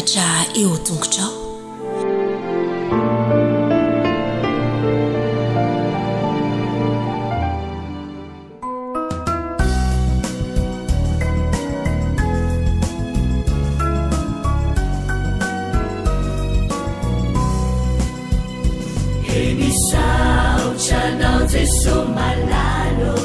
mpianatra eo an-tongotrao. He misaotra anao Jeso malala ô,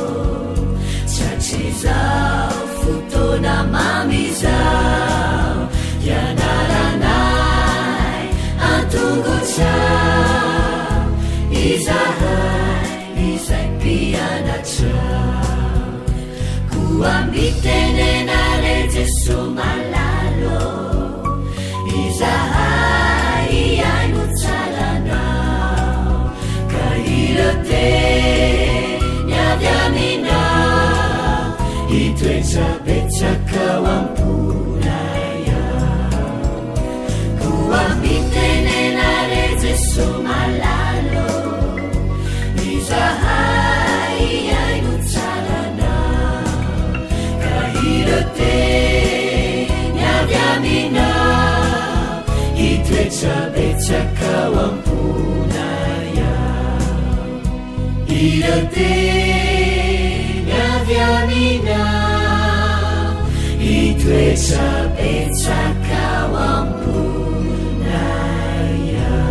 Tratrizao fotoana mamy izao, Hianaranay an-tongotrao izahay izay mpianatrao. Koa mitenena re Jeso malala ô, Izahay hihaino tsara anao, ka ireo teny avy aminao hitoetra betsaka ao am-ponay ao. Koa mitenena re Jeso malala ô, izahay hihaino tsara anao, ka ireo teny avy aminao hitoetra betsaka ao am-ponay ao. Ireo teny avy aminao hitoetra betsaka ao am-ponay ao.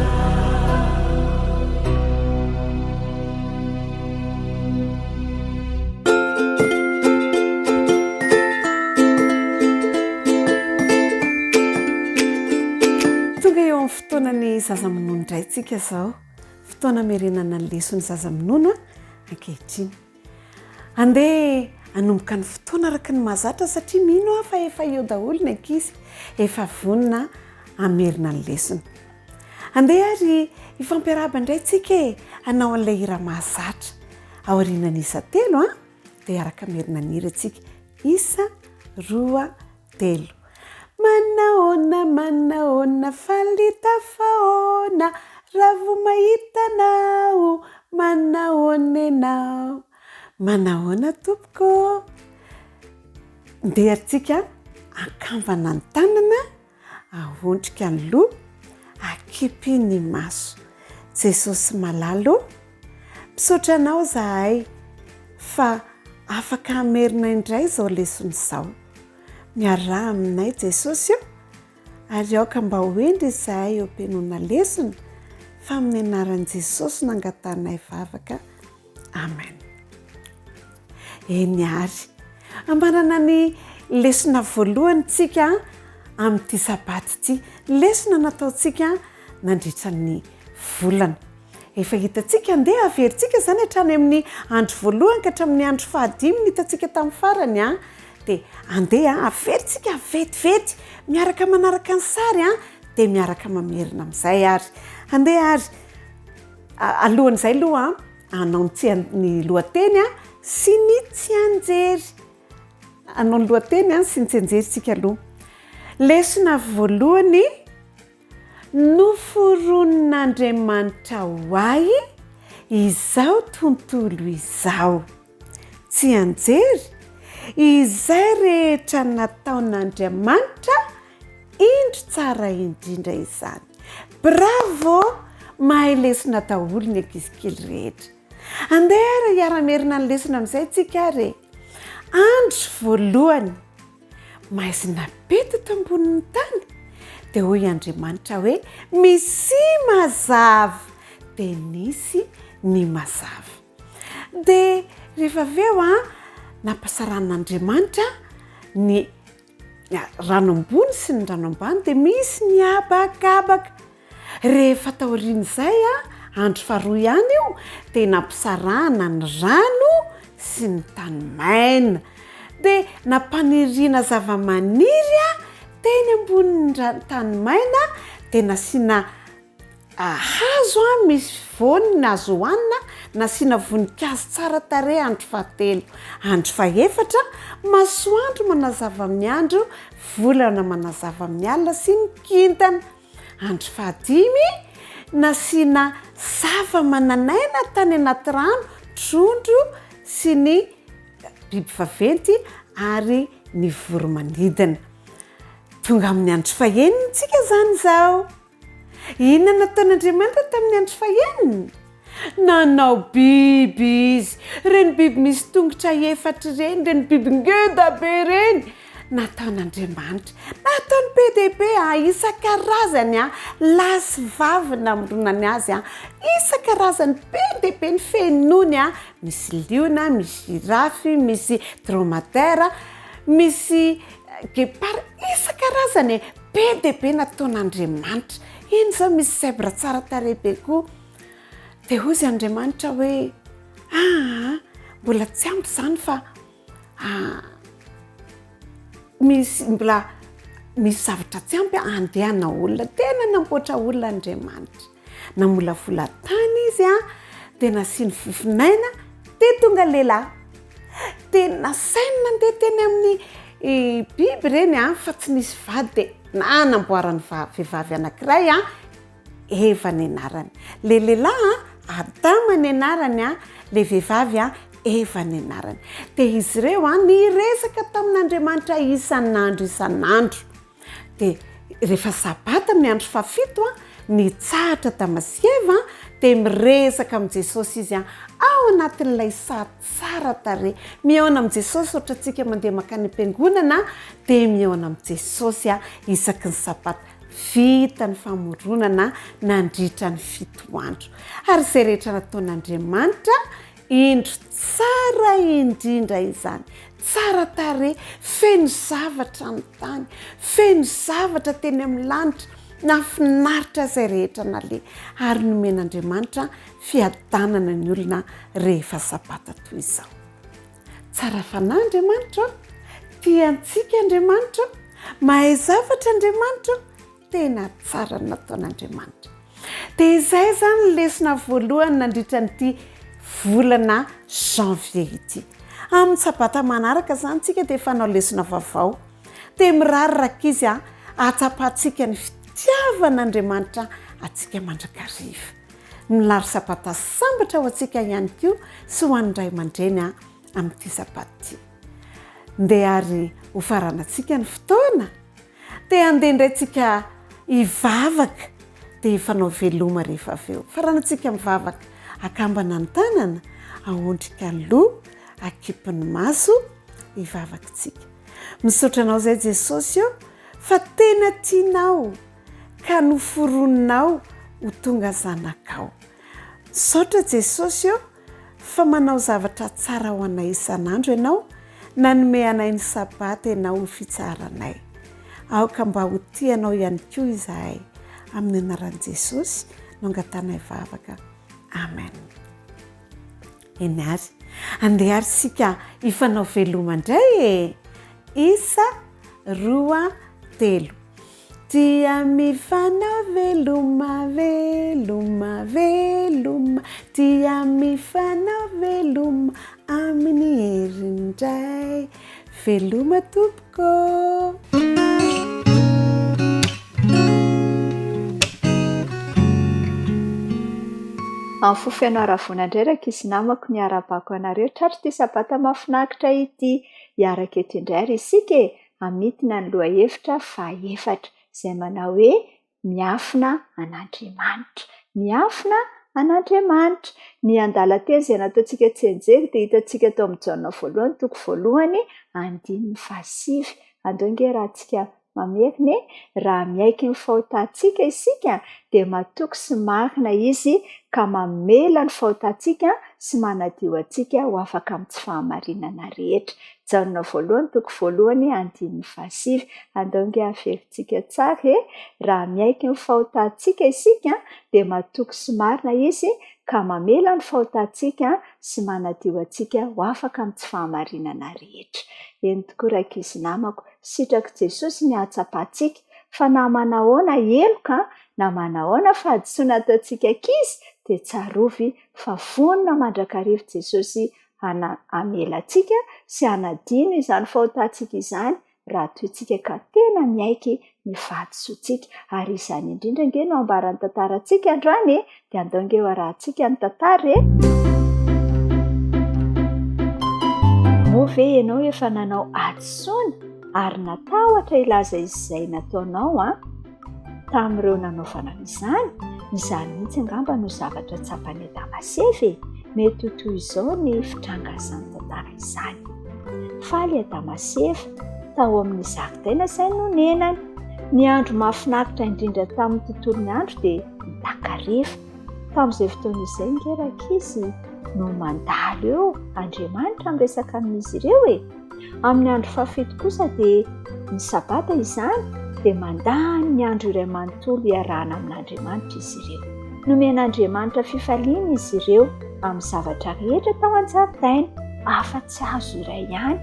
Tonga eo amin'ny fotoanan'ny zaza minono indray tsika izao. Fotoana hamerenana ny leson'ny zaza minono ankehitriny. Andeha hanomboka ny fotoana araka ny mahazatra satria mino aho fa efa eo daholo ny ankizy, efa vonona hamerina ny lesona. Andeha ary hifampiarahaba indray tsika e, hanao an'ilay hira mahazatra. Aorianan'ny isa telo an, dia hiaraka hamerina ny hira tsika. Isa, roa, telo. Manahoana, manahoana, faly tafahoana, raha vao mahita anao, manahoana ianao. Manahoana tompoko ô. Ndeha ary tsika akambana ny tanana, ahondrika ny loha, akipy ny maso. Jesosy malala ô, misaotra anao zahay fa afaka hamerina indray izao lesona izao. Miaraha aminay Jesosy ô, ary aoka mba ho hendry izahay eo am-pihainoana lesona, fa amin'ny anaran'i Jesosy no angatahanay vavaka. Amen. Eny àry. Hamarana ny lesona voalohany tsika amin'ity sabata ity. Lesona nataontsika nandritra ny volana. Efa hitantsika, andeha averintsika izany hatrany amin'ny andro voalohany ka hatramin'ny andro fahadimy ny hitantsika tamin'ny farany an. Dia andeha averintsika vetivety miaraka manaraka ny sary an, dia miaraka mamerina amin'izay ary. Andeha ary. Alohan'izay aloha an, hanao ny tsian- ny lohateny an sy ny tsianjery. Hanao ny lohateny an sy ny tsianjery tsika aloha. Lesona voalohany. Noforonin'Andriamanitra ho ahy izao tontolo izao. Tsianjery, izay rehetra nataon'Andriamanitra, indro tsara indrindra izany. Bravo! Mahay lesona daholo ny ankizy kely rehetra. Andeha ary hiara-merina ny lesona amin'izay tsika ary e! Andro voalohany. Maizina be teto ambonin'ny tany. Dia hoy Andriamanitra hoe, Misia mazava! Dia nisy ny mazava. Dia rehefa avy eo an, nampasaran'Andriamanitra ny rano ambony sy ny rano ambany dia misy ny habakabaka. Rehefa taorian'izay, andro faharoa ihany io, dia nampisarahana ny rano sy ny tany maina. Dia nampaniriana zavamaniry teny ambonin'ny tany maina, dia nasiana hazo misy voany azo hohanina, nasiana voninkazo tsara tarehy andro fahatelo. Andro fahefatra, masoandro manazava amin'ny andro, volana manazava amin'ny alina sy ny kintana. Andro fahadimy, nasiana zava-manan'aina tany anaty rano, trondro sy ny biby vaventy ary ny voro-manidina. Tonga amin'ny andro fahenina isika izany izao. Inona no nataon'Andriamanitra tamin'ny andro fahenina? Nanao biby izy. Ireny biby misy tongotra efatra ireny, ireny biby ngeda be ireny. Nataon'Andriamanitra. Nataony be dia be, isan-karazany, lahy sy vavy namoronany azy, isan-karazany be dia be ny fenony, misy liona, misy girafy, misy dromadaire, misy guépard, isan-karazany e, be dia be nataon'Andriamanitra. Eny izao misy zèbre tsara tarehy be koa. Dia hozy Andriamanitra hoe, aa, mbola tsy ampy izany fa Misy mbola misy zavatra tsy ampy andeha hanao olona. Tena namboatra olona Andriamanitra. Namolavola tany izy an, dia nasiany fofonaina, dia tonga lehilahy. Dia nasainy nandeha teny amin'ny biby ireny an, fa tsy nisy vady dia nanamboarany vehivavy anankiray an, Eva ny anarany. Le lehilahy an, Adama ny anarany an, le vehivavy an, Eva ny anarany. Dia izy ireo an, niresaka tamin'Andriamanitra isan'andro isan'andro. Dia rehefa sabata ny andro fahafito an, nitsahatra Adama sy Eva an, dia miresaka amin'i Jesosy izy an, ao anatin'ilay saha tsara tarehy. Mihaona amin'i Jesosy ohatrantsika mandeha mankany am-piangonana, dia mihaona amin'i Jesosy an, isaky ny sabata. Vita ny famoronana nandritra ny fito andro. Ary izay rehetra nataon'Andriamanitra, indro tsara indrindra izany. Tsara tarehy, feno zavatra ny tany, feno zavatra teny amin'ny lanitra, nahafinaritra izay rehetra naleha. Ary nomen'Andriamanitra fiadanana ny olona rehefa Sabata toy izao. Tsara fanahy Andriamanitra ô! Tia antsika Andriamanitra ô! Mahay zavatra Andriamanitra ô! Tena tsara ny nataon'Andriamanitra. Dia izay izany ny lesona voalohany nandritra an'ity volana janvier ity. Amin'ny sabata manaraka izany tsika dia efa hanao lesona vaovao. Dia mirary rankizy a, hahatsapantsika ny fitiavan'Andriamanitra antsika mandrakariva. Mirary sabata sambatra ho antsika ihany koa sy ho an'ny ray aman-dreny amin'ity sabata ity. Ndeha ary hofaranantsika ny fotoana, dia handeha indray tsika hivavaka dia hifanao veloma rehefa avy eo. Faranantsika mivavaka, akambana ny tanana, aondrika ny loha, akipy ny maso, hivavaka tsika. Misaotra anao izay Jesosy ô, fa tena tianao. ka noforoninao ho tonga zanakao. Misaotra Jesosy ô fa manao zavatra tsara ho anay isan'andro Ianao, nanome anay ny Sabata Ianao ho fitsaharanay. Aoka mba ho tia Anao ihany koa izahay. Amin'ny anaran'i Jesosy no angatanay vavaka. Amen. Eny ary, andeha ary isika hifanao veloma indray e! Isa, roa, telo. Tia mifanao veloma, veloma, veloma, tia mifanao veloma amin'ny herindray. Veloma tompoko. Amin'ny fo feno haravoana indray rankizy namako ny arahabako anareo tratr'ity sabata mahafinaritra ity. Hiaraka eto indray ary isika e! Hamintina ny lohahevitra fahaefatra, izay manao hoe Miafina an'Andriamanitra. Miafina an'Andriamanitra. Ny andalan-teny izay nataontsika tsianjery dia hitantsika tao amin'ny Jaona voalohany toko voalohany andininy fahasivy. Andao ange raha antsika mamerina e! Raha miaiky ny fahotantsika isika dia matoky sy marina Izy ka mamela ny fahotantsika sy manadio antsika ho afaka amin'ny tsy fahamarinana rehetra. Jaona voalohany toko voalohany andininy fahasivy. Andao ange haverintsika tsara e! Raha miaiky ny fahotantsika isika dia matoky sy marina Izy ka mamela ny fahotantsika sy manadio antsika ho afaka amin'ny tsy fahamarinana rehetra. Eny tokoa rankizy namako, sitrak'i Jesosy ny hahatsapantsika fa na manahoana heloka na manahoana fahadisoana ataontsika ankizy dia tsarovy fa vonona mandrakariva Jesosy hamela antsika sy hanadino izany fahotantsika izany raha toa isika ka tena miaiky ny fahadisoantsika. Ary izany indrindra ange no ambaran'ny tantarantsika androany e! Dia andao ange ho arahantsika ny tantara e! Moa ve ianao efa nanao hadisoana? Ary natahotra hilaza izay nataonao an, tamin'ireo nanaovana izany? Izany mihitsy angamba no zavatra tsapan'i Adama sy Eva e! Mety ho toy izao ny fitrangan'izany tantara izany. Faly i Adama sy Eva, tao amin'ny zaridaina izay nonenany. Ny andro mahafinaritra indrindra tamin'ny tontolon'ny andro dia ny takariva. Tamin'izay fotoana izay ange rankizy no mandalo eo Andriamanitra miresaka amin'izy ireo e! Amin'ny andro fahafito kosa dia ny Sabata izany, dia mandany ny andro iray manontolo iarahana amin'Andriamanitra izy ireo. Nomen'Andriamanitra fifaliana izy ireo amin'ny zavatra rehetra tao an-jaridaina, afa-tsy hazo iray ihany,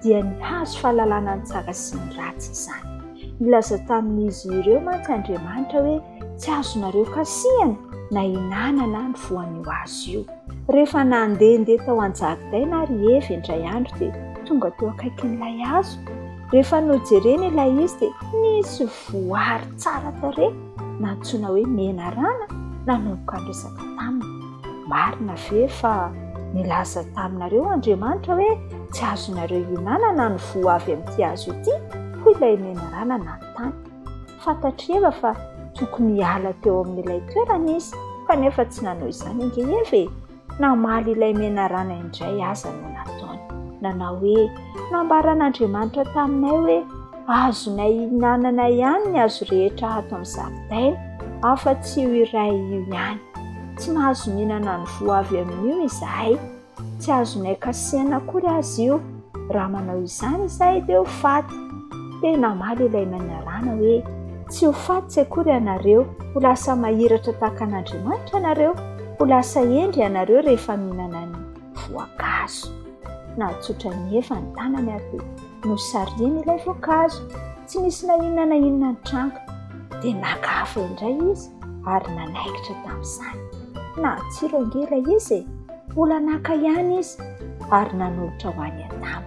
dia ny hazo fahalalana ny tsara sy ny ratsy izany. Nilaza tamin'izy ireo mantsy Andriamanitra hoe tsy azonareo kasihana na hinanana ny voan'io hazo io. Rehefa nandehandeha tao an-jaridaina ary i Eva indray andro dia tonga teo akaikin'ilay hazo. Rehefa nojereny ilay izy dia nisy voary tsara tarehy nantsoina hoe menarana nanomboka niresaka taminy. Marina ve fa nilaza taminareo Andriamanitra hoe tsy azonareo ihinanana ny voa avy amin'ity hazo ity? hoy ilay menarana nanontany. Fantatr'i Eva fa tokony hiala teo amin'ilay toerana izy, kanefa tsy nanao izany ange Eva e! Namaly ilay menarana indray aza no nataony. Nanao hoe, Nambaran'Andriamanitra taminay hoe azonay ihinanana ihany ny hazo rehetra ato amin'ny zaridaina, afa-tsy io iray io ihany. Tsy mahazo mihinana ny voa avy amin'io izahay. Tsy azonay kasihana akory aza io. Raha manao izany izahay dia ho faty. Dia namaly ilay menarana hoe, Tsy ho faty tsy akory ianareo. Ho lasa mahiratra tahaka an'Andriamanitra ianareo. Ho lasa hendry ianareo rehefa mihinana ny voankazo. Nahatsotra an'i Eva ny tanany ary dia nosarihiny ilay voankazo. Tsy nisy na inona na inona nitranga. Dia naka hafa indray izy ary nanaikitra tamin'izany. Nahatsiro ange ilay izy e! Mbola naka ihany izy ary nanolotra ho an'i Adama.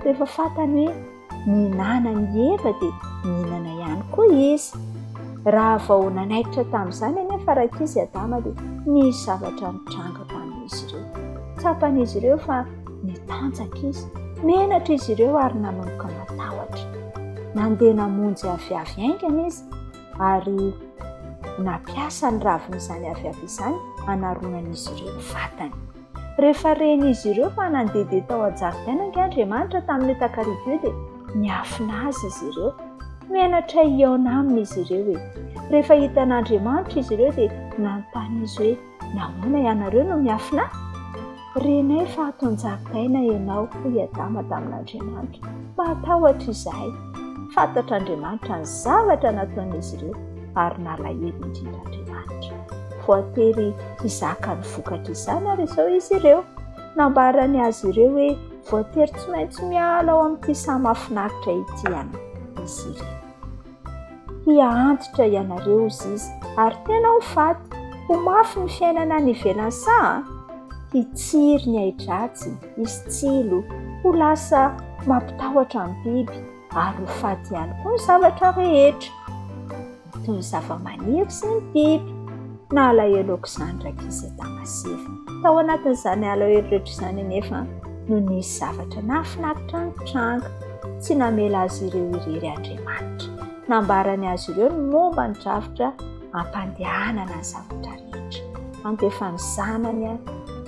Rehefa fantany hoe nihinana an'i Eva dia nihinana ihany koa izy. Raha vao nanaikitra tamin'izany anefa rankizy Adama dia nisy zavatra nitranga tamin'izy ireo. Tsapan'izy ireo fa nitanjaka izy. Menatra izy ireo ary nanomboka natahotra. Nandeha namonjy aviavy haingana izy ary nampiasa ny ravin'izany aviavy izany hanaronan'izy ireo ny vatany. Rehefa ren'izy ireo fa nandehandeha tao an-jaridaina ange Andriamanitra tamin'io takariva io dia niafina azy izy ireo. Menatra hihaona aminy izy ireo e! Rehefa hitan'Andriamanitra izy ireo dia nanontany izy hoe, Nahoana ianareo no miafina ahy? Renay fa ato an-jaridaina ianao, hoy i Adama tamin'Andriamanitra. Matahotra izahay. Fantatr'Andriamanitra ny zavatra nataon'izy ireo, ary nalahelo indrindra Andriamanitra. Voatery hizaka ny vokatr'izany àry izao izy ireo. Nambarany azy ireo hoe voatery tsy maintsy miala ao amin'ity saha mahafinaritra ity izy ireo. Hiha-antitra ianareo, hozy izy, ary tena ho faty. Ho mafy ny fiainana any ivelan'ny saha an! Hitsiry ny ahi-dratsy, hisy tsilo, ho lasa mampitahotra ny biby, ary ho faty ihany koa ny zavatra rehetra, toy ny zavamaniry sy ny biby. Nalahelo aok'izany rankizy Adama sy Eva. Tao anatin'izany alahelo rehetra izany anefa no nisy zavatra nahafinaritra nitranga. Tsy namela azy ireo irery Andriamanitra. Nambarany azy ireo ny momba ny drafitra hampandehanana ny zavatra rehetra. Handefa ny Zanany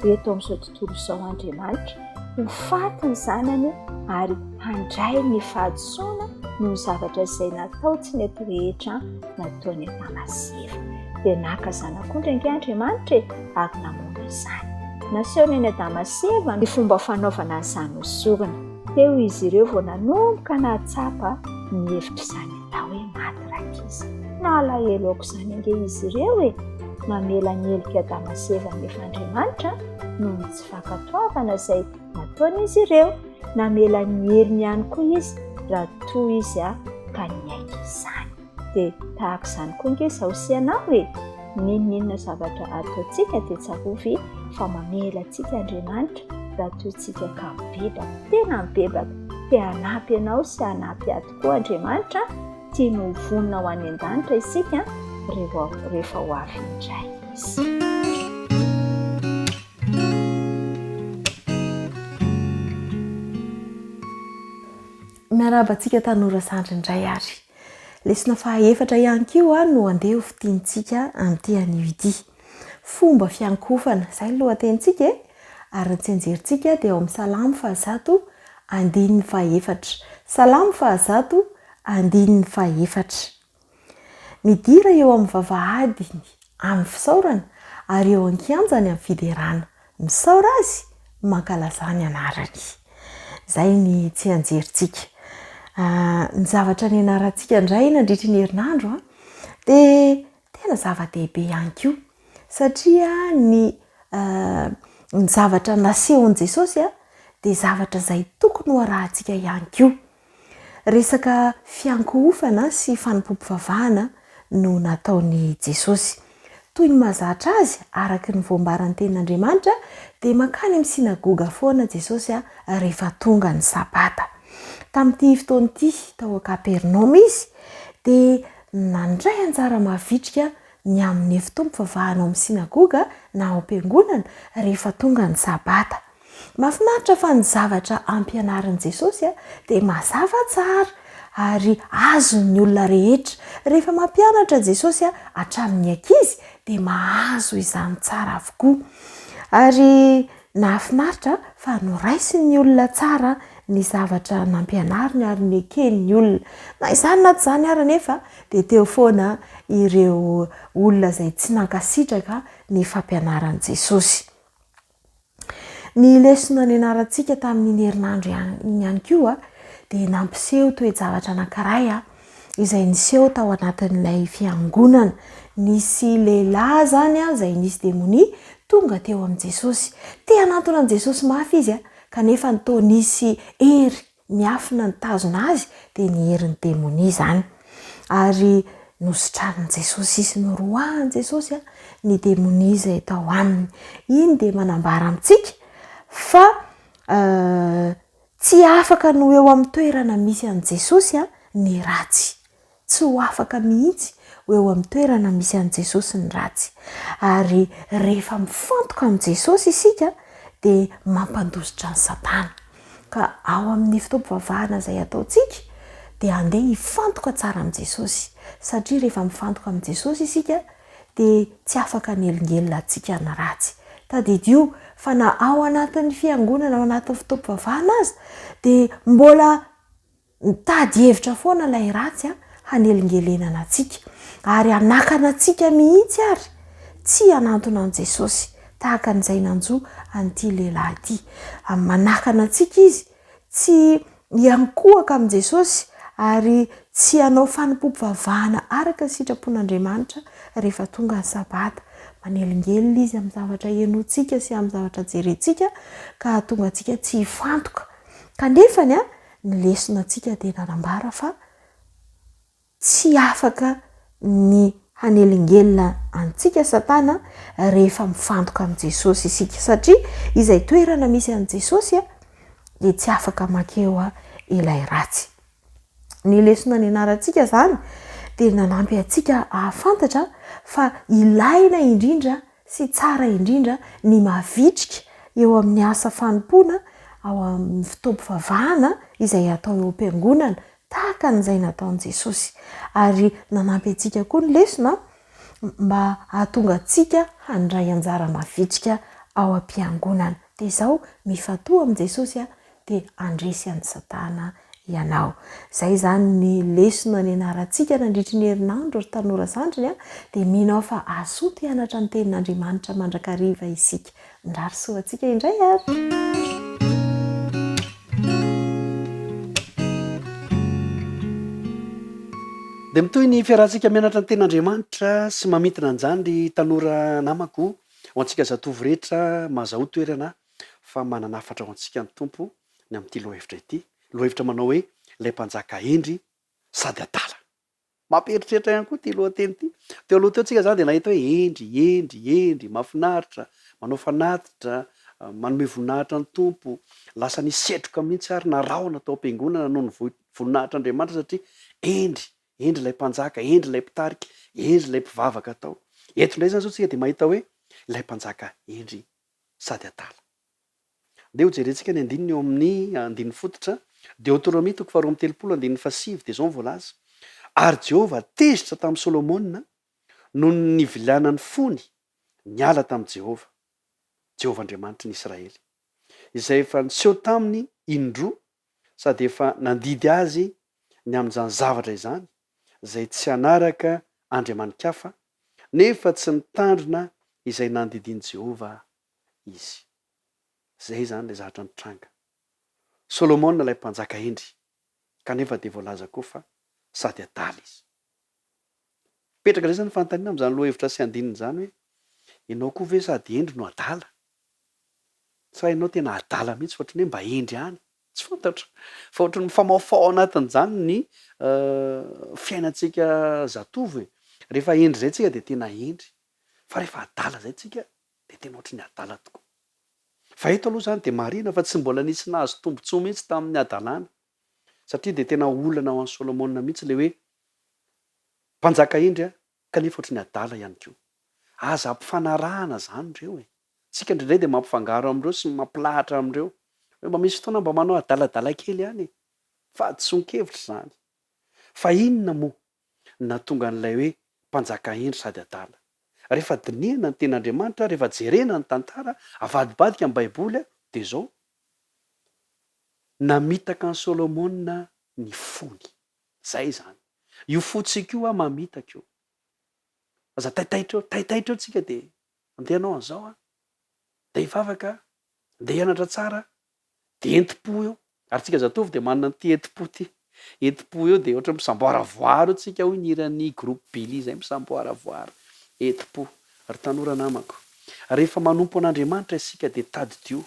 eto amin'izao tontolo izao Andriamanitra, ho faty ny Zanany ary handray ny fahadisoana noho ny zavatra izay natao tsy nety rehetra nataony Adama sy Eva. Dia naka zanak'ondry ange Andriamanitra e, ary namono izany. Nasehony an'i Adama sy Eva ny fomba fanaovana an'izany ho sorona. Teo izy ireo vao nanomboka nahatsapa ny hevitr'izany atao hoe maty rankizy. Nalahelo aok'izany ange izy ireo e! Namela ny helok'i Adama sy Eva anefa Andriamanitra noho ny tsy fankatoavana izay nataon'izy ireo. Namela ny heriny ihany koa izy raha toa izy ka niaiky izany. Dia tahaka izany koa ange izaho sy ianao e! N'inon'inona zavatra ataontsika dia tsarovy fa mamela antsika Andriamanitra raha toa isika ka mibebaka, tena mibebaka. Te hanampy anao sy hanampy ahy tokoa Andriamanitra, tiany ho vonona ho any an-danitra isika rehefa ho avy indray Izy. Miarahaba antsika tanora zandry indray ary. Lesona fahaefatra ihany koa no andeha ho fintinintsika amin'ity anio ity. Fomba fiankohofana, izay ny lohatenintsika e! Ary ny tsianjerintsika dia ao amin'ny Salamo fahazato andininy fahaefatra. Salamo fahazato andininy fahaefatra. Midira eo amin'ny vavahadiny amin'ny fisaorana ary eo an-kianjany amin'ny fiderana. Misaora Azy, mankalazà ny anarany. Izay ny tsianjerintsika. Ny zavatra nianarantsika indray nandritry ny herinandro dia tena zava-dehibe ihany koa satria ny ny zavatra nasehon'i Jesosy dia zavatra izay tokony ho arahantsika ihany koa. Resaka fiankohofana sy fanompoam-pivavahana no nataon'i Jesosy. Toy ny mahazatra azy, araka ny voambaran'ny Tenin'Andriamanitra, dia mankany amin'ny synagoga foana Jesosy rehefa tonga ny Sabata. Tamin'ity fotoana ity, tao Kapernaomy izy, dia nandray anjara mavitrika ny amin'ny fotoam-pivavahana ao amin'ny synagoga na ao am-piangonana rehefa tonga ny Sabata. Mahafinaritra fa ny zavatra ampianarin'i Jesosy dia mazava tsara ary azon'ny olona rehetra. Rehefa mampianatra Jesosy hatramin'ny ankizy dia mahazo izany tsara avokoa. Ary nahafinaritra fa noraisin'ny olona tsara ny zavatra nampianariny ary neken'ny olona. Na izany na tsy izany ary anefa dia teo foana ireo olona izay tsy nankasitraka ny fampianaran'i Jesosy. Ny lesona nianarantsika tamin'iny herinandro iny ihany koa dia nampiseho toe-javatra anankiray izay niseho tao anatin'ilay fiangonana. Nisy lehilahy izany izay nisy demonia tonga teo amin'i Jesosy. Te hanantona an'i Jesosy mafy izy kanefa toa nisy hery miafina nitazona azy dia ny herin'ny demonia izany. Ary nositranin'i Jesosy izy, noroahin'i Jesosy ny demonia izay tao aminy. Iny dia manambara amintsika fa tsy afaka ny ho eo amin'ny toerana misy an'i Jesosy ny ratsy. Tsy ho afaka mihitsy ho eo amin'ny toerana misy an'i Jesosy ny ratsy. Ary rehefa mifantoka amin'i Jesosy isika dia mampandositra an'i Satana. Ka ao amin'ny fotoam-pivavahana izay ataontsika dia andeha hifantoka tsara amin'i Jesosy. Satria rehefa mifantoka amin'i Jesosy isika dia tsy afaka hanelingelina antsika ny ratsy. Tadidio fa na ao anatin'ny fiangonana, ao anatin'ny fotoam-pivavahana aza dia mbola Mitady hevitra foana ilay ratsy hanelingelenana antsika, ary hanakana antsika mihitsy ary tsy hanantona an'i Jesosy, tahaka an'izay nanjo an'ity lehilahy ity. Manakana antsika izy tsy hiankohoka amin'i Jesosy ary tsy hanao fanompoam-pivavahana araka ny sitrapon'Andriamanitra rehefa tonga ny Sabata. Manelingelina izy amin'ny zavatra henointsika sy amin'ny zavatra jerentsika ka hahatonga antsika tsy hifantoka. Kanefa ny lesona antsika dia nanambara fa tsy afaka ny hanelingelina antsika Satana rehefa mifantoka amin'i Jesosy isika, satria izay toerana misy an'i Jesosy dia tsy afaka mankeo ilay ratsy. Ny lesona nianarantsika izany dia nanampy antsika hahafantatra fa ilaina indrindra sy tsara indrindra ny mavitrika eo amin'ny asa fanompoana ao amin'ny fotoam-pivavahana izay atao eo am-piangonana, tahaka an'izay nataon'i Jesosy. Ary nanampy antsika koa ny lesona mba hahatonga antsika handray anjara mavitrika ao am-piangonana. Dia izao, mifantoha amin'i Jesosy dia handresy an'i Satana ianao. Izay izany ny lesona nianarantsika nandritry ny herinandro ry tanora zandriny a, dia mino aho fa hazoto hianatra ny tenin'Andriamanitra mandrakariva isika. Mirary soa antsika indray ary. Dia mitohy ny fiarahantsika mianatra ny tenin'Andriamanitra sy mamintina an'izany ry tanora namako, ho antsika zatovo rehetra mahazahoa toerana fa manana hafatra ho antsika ny Tompo ny amin'ity lohahevitra ity, lohahevitra manao hoe Ilay Mpanjaka Hendry Sady Adala. Mampieritreritra ihany koa ity lohateny ity. Teo aloha teo tsika izany dia nahita hoe hendry, hendry, hendry, mahafinaritra, manao fanatitra, manome voninahitra ny Tompo. Lasa nisy setroka mihitsy ary na rahona tao am-piangonana noho ny voninahitr'Andriamanitra satria hendry, hendry ilay mpanjaka, hendry ilay mpitarika, hendry ilay mpivavaka tao. Eto indray izany izao tsika dia mahita hoe ilay mpanjaka hendry sady adala. Ndeha hojerentsika ny andininy eo amin'ny andininy fototra. Deoteronomia toko faharoa amby 30 andininy fahasivy dia izao no voalaza, Ary Jehovah tezitra tamin'i Solomona noho ny nivilianan'ny fony niala tamin'i Jehovah, Jehovah Andriamanitry ny Israely, izay efa niseho taminy indroa sady efa nandidy azy ny amin'izany zavatra izany, izay tsy hanaraka andriamani-kafa, nefa tsy nitandrina izay nandidian'i Jehovah izy. Izay izany ilay zavatra nitranga. Solomona ilay mpanjaka hendry, kanefa dia voalaza koa fa sady adala izy. Mipetraka indray izany ny fanontaniana amin'izany lohahevitra sy andininy izany hoe, ianao koa ve sady hendry no adala? Sa ianao tena adala mihitsy fa ohatran'ny hoe mba hendry ihany? Tsy fantatro. Fa ohatran'ny mifamahofaho ao anatin'izany ny fiainantsika zatovo e. Rehefa hendry izay tsika dia tena hendry. Fa rehefa adala izay tsika dia tena ohatran'ny adala tokoa. Fa eto aloha izany dia marihina fa tsy mbola nisy nahazo tombontsoa mihitsy tamin'ny hadalana. Satria dia tena olana ho an'i Solomona mihitsy ilay hoe mpanjaka hendry kanefa ohatran'ny adala ihany koa. Aza ampifanarahana izany ireo e. Tsika indraindray dia mampifangaro amin'ireo sy mampilahatra amin'ireo. Hoe mba misy fotoana mba manao adaladala kely ihany e. Fahadisoan-kevitra izany. Fa inona moa no nahatonga an'ilay hoe mpanjaka hendry sady adala? Rehefa dinihana ny tenin'Andriamanitra, rehefa jerena ny tantara, avadibadika ny Baiboly, dia izao, Namitaka an'i Solomona ny fony. Izay izany. Io fontsika io mamitaka io. Aza taitaitra eo. Taitaitra eo tsika dia andeha hanao an'izao an. Andeha hivavaka an. Andeha hianatra tsara an. Dia entim-po eo. Ary tsika zatovo dia manana an'ity entim-po ity. Entim-po eo dia ohatran'ny misamboaravoara eo tsika hoy ny hiran'ny groupe Billy izay misamboaravoara. Entim-po. Ry tanora namako, rehefa manompo an'Andriamanitra isika dia tadidio,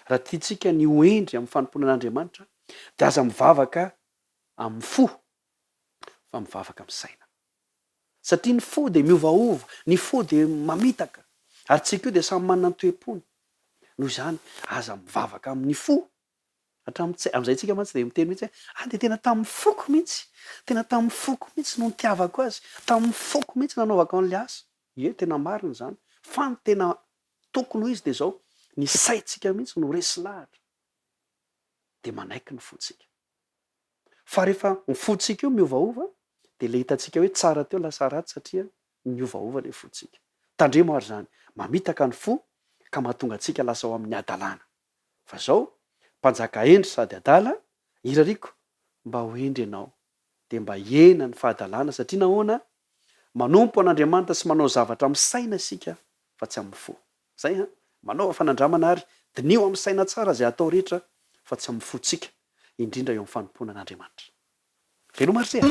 raha tiantsika ny ho hendry amin'ny fanompoana an'Andriamanitra dia aza mivavaka amin'ny fo fa mivavaka amin'ny saina. Satria ny fo dia miovaova, ny fo dia mamitaka, ary tsika io dia samy manana ny toe-pony. Noho izany, aza mivavaka amin'ny fo. Hatramin'ny tsy, amin'izay tsika mantsy dia miteny mihitsy hoe, ah dia tena tamin'ny foko mihitsy, tena tamin'ny foko mihitsy no nitiavako azy, tamin'ny foko mihitsy nanaovako an'ilay asa. Ie, tena marina izany. Fa ny tena tokony ho izy dia izao, ny saintsika mihitsy no resy lahatra, dia manaiky ny fontsika. Fa rehefa ny fontsika io miovaova dia ilay hitantsika hoe tsara teo lasa ratsy satria niovaova ilay fontsika. Tandremo ary izany, mamitaka ny fo ka mahatonga antsika lasa ho amin'ny hadalana. Fa izao, mpanjaka hendry sady adala, irariako mba ho hendry ianao dia mba hihena ny fahadalana satria nahoana? Manompo an'Andriamanitra sy manao zavatra amin'ny saina isika fa tsy amin'ny fo. Zay an! Manaova fanandramana ary diniho amin'ny saina tsara izay atao rehetra fa tsy amin'ny fontsika, indrindra eo amin'ny fanompoana an'Andriamanitra. Veloma ry se a!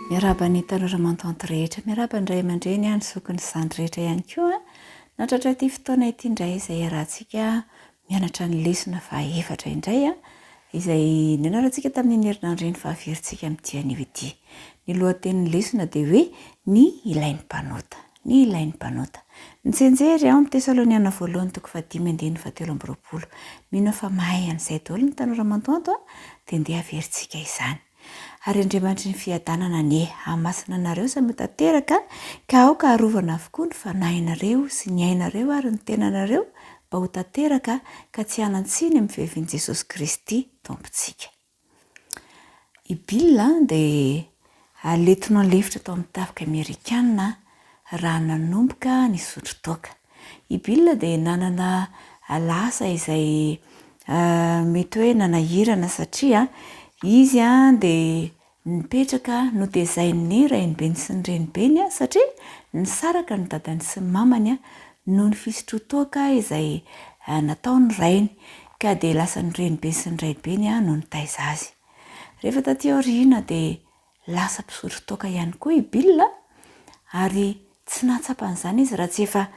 Miarahaba ny tanora mantanty rehetra, miarahaba ny ray aman-dreny, ny zoky, ny zandry rehetra ihany koa. Nahatratra ity fotoana ity indray izay iarahantsika Mianatra ny lesona fahaefatra indray izay nianarantsika tamin'iny herinandro iny fa averintsika amin'ity anio ity. Ny lohatenin'ny lesona dia hoe Ny ilain'ny mpanota. Ny ilain'ny mpanota. Ny tsianjery ao amin'ny Tesaloniana voalohany toko fahadimy andininy fahatelo amby 20. Mino aho fa mahay an'izay daholo ny tanora mantoanto dia ndeha averintsika izany. Ary Andriamanitry ny fiadanana anie hahamasina anareo samy ho tanteraka, ka aoka harovana avokoa ny fanahinareo sy ny ainareo ary ny tenanareo mba ho tanteraka ka tsy hanan-tsiny amin'ny fiavian'i Jesosy Kristy Tompontsika. I Bill dia lieutenant lefitra tao amin'ny tafika amerikana raha nanomboka nisotro toaka. I Bill dia nanana lasa izay mety hoe nanahirana satria izy dia nipetraka notezain'ny rainibeny sy ny renibeny satria nisaraka ny dadany sy ny mamany noho ny fisotroan-toaka izay nataon'ny rainy ka dia lasa ny renibeny sy ny raibeny no nitaiza azy. Rehefa taty aoriana dia Lasa mpisotro toaka ihany koa i Bill ary tsy nahatsapa an'izany izy raha tsy efa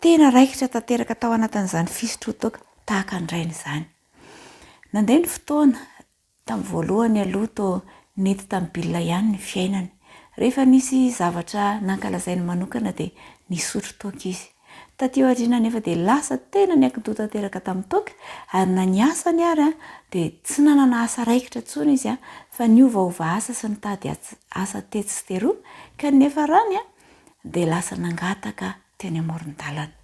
tena raikitra tanteraka tao anatin'izany fisotroan-toaka tahaka ny rainy izany. Nandeha ny fotoana, tamin'ny voalohany aloha toa nety tamin'i Bill ihany ny fiainany. Rehefa nisy zavatra nankalazainy manokana dia nisotro toaka izy. Taty aoriana anefa dia lasa tena niankin-doha tanteraka tamin'ny toaka ary na ny asany ary dia tsy nanana asa raikitra intsony izy fa niovaova asa sy nitady asa tetsy sy teroa ka ny niafarany dia lasa nangataka teny amoron-dalana.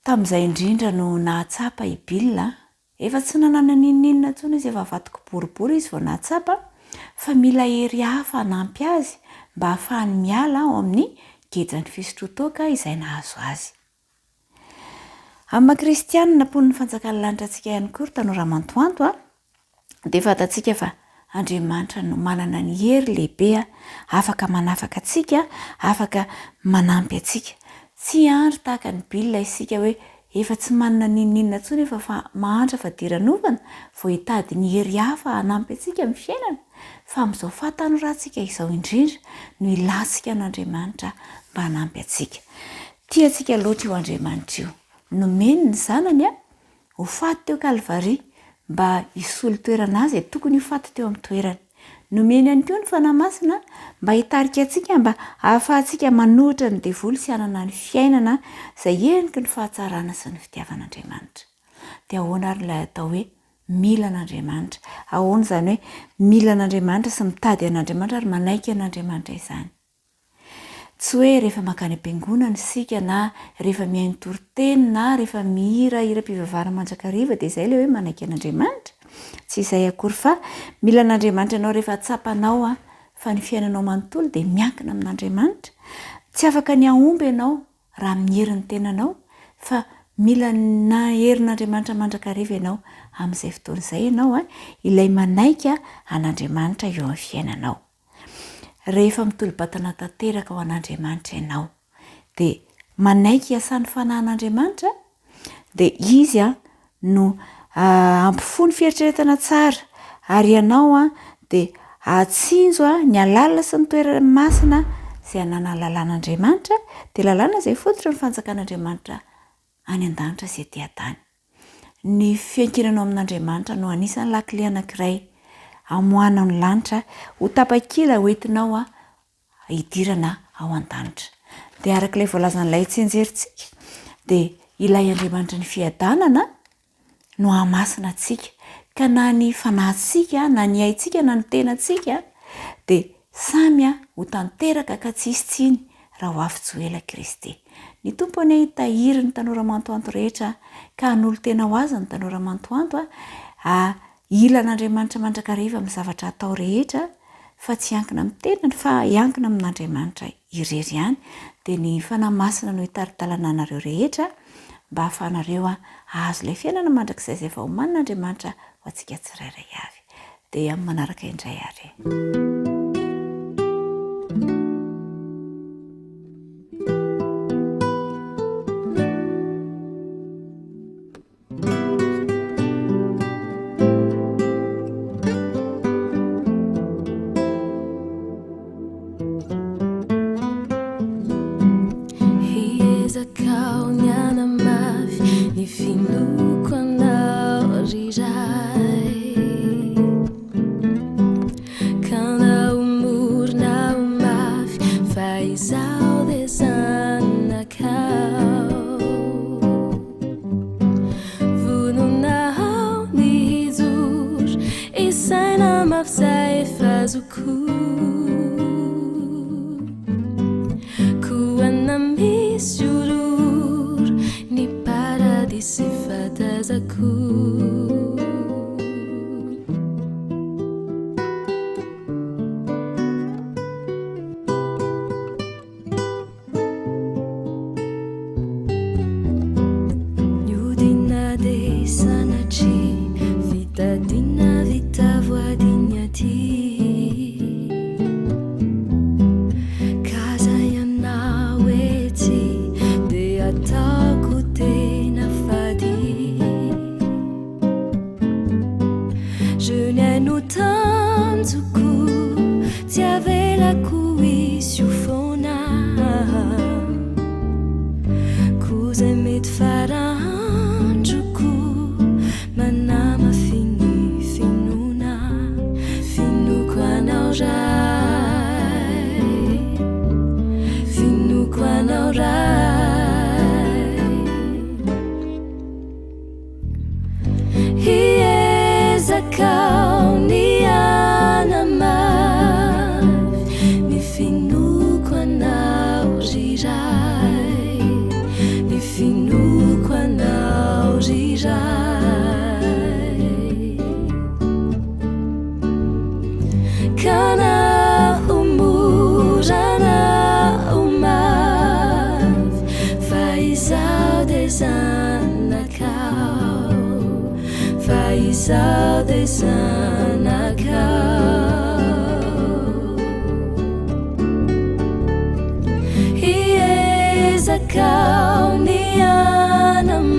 Tamin'izay indrindra no nahatsapa i Bill, efa tsy nanana n'inon'inona intsony izy, efa vato kiboribory izy vao nahatsapa fa mila hery hafa hanampy azy mba hahafahany miala ao amin'ny gejan'ny fisotroan-toaka izay nahazo azy. Amin'ny maha kristianina mponin'ny fanjakan'ny lanitra antsika ihany koa ry tanora mantoanto a, dia fantatsika fa Andriamanitra no manana ny hery lehibe afaka manafaka antsika, afaka manampy antsika. Tsy hiandry tahaka an'i Bill isika hoe efa tsy manana n'inon'inona intsony efa fa mahantra fadiranovana vao hitady ny hery hafa hanampy antsika amin'ny fiainana, fa amin'izao fahatanorantsika izao indrindra no ilantsika an'Andriamanitra mba hanampy antsika. Tia antsika loatra io Andriamanitra io. Nomeny ny Zanany ho faty teo Kalvary mba hisolo toerana azy izay tokony ho faty teo amin'ny toerany. Nomeny ihany koa ny Fanahy Masina mba hitarika antsika mba hahafahantsika manohitra ny devoly sy hanana ny fiainana izay heniky ny fahatsarana sy ny fitiavan'Andriamanitra. Dia ahoana ary ilay atao hoe mila an'Andriamanitra? Ahoana izany hoe mila an'Andriamanitra sy mitady an'Andriamanitra ary manaiky an'Andriamanitra izany? Tsy hoe rehefa mankany am-piangonana isika na rehefa mihaino toriteny na rehefa mihira hiram-pivavahana mandrakariva dia izay ilay hoe manaiky an'Andriamanitra. Tsy izay akory fa mila an'Andriamanitra ianao rehefa tsapanao fa ny fiainanao manontolo dia miankina amin'Andriamanitra. Tsy afaka ny hahomby ianao raha amin'ny herin'ny tenanao fa mila ny herin'Andriamanitra mandrakariva ianao. Amin'izay fotoana izay ianao ilay manaiky an'Andriamanitra eo amin'ny fiainanao. Rehefa mitolo-batana tanteraka ho an'Andriamanitra ianao, dia manaiky hiasan'ny Fanahin'Andriamanitra, dia Izy no hampifoha ny fieritreretana tsara, ary ianao dia hahatsinjo ny halalina sy ny toerana masina izay ananan'ny lalàn'Andriamanitra, dia lalàna izay fototry ny fanjakan'Andriamanitra any an-danitra sy ety an-tany. Ny fiankinanao amin'Andriamanitra no anisan'ny lakile anankiray hamoahanao ny lanitra ho tapakila hoentinao hidirana ao an-danitra. Dia araka ilay voalazan'ilay tsianjerintsika dia ilay Andriamanitry ny fiadanana no hahamasina antsika ka na ny fanahintsika na ny aintsika na ny tenantsika dia samy ho tanteraka ka tsy hisy tsiny raha ho avy tsy ho ela Kristy. Ny Tompo anie hitahiry ny tanora mantoanto rehetra ka hanolo-tena ho Azy ny tanora mantoanto a, hila an'Andriamanitra mandrakariva amin'ny zavatra atao rehetra fa tsy hiankina amin'ny tenany fa hiankina amin'Andriamanitra irery ihany dia ny Fanahy Masina no hitari-dalana anareo rehetra mba hahafahanareo hahazo ilay fiainana mandrakizay izay efa omanin'Andriamanitra ho antsika tsirairay avy. Dia amin'ny manaraka indray ary e. Hiezaka aho ny hanamafy ny finoako anao ry Ray Ka na ho mora na ho mafy fa izaho dia zanakao Vonona aho ny hijoro Isaina mafy izay efa azoko Koa na misy horohoro Ny paradisa efa tazako Niodina dia sanatria Vita dina vita voadiny aty. zanakao, fa izaho dia zanakao. Hiezaka aho ny hanamafy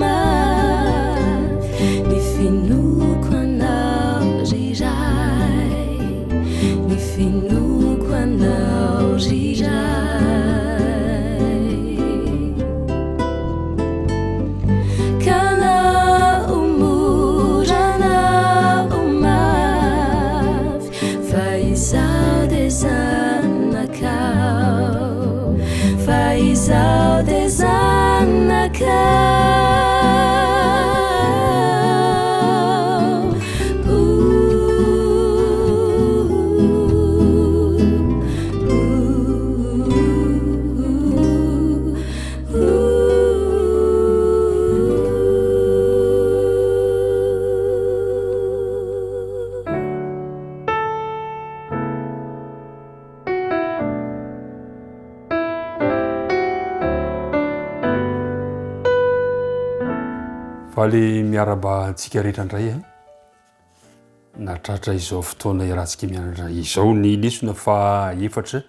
ny finoako anao ry Ray, ny finoako anao ry Ray. Ka na ho mora na ho mafy, fa izaho dia zanakao, fa izaho dia zanakao. Faly miarahaba antsika rehetra indray a. Nahatratra izao fotoana iarahantsika mianatra izao ny lesona faha efatra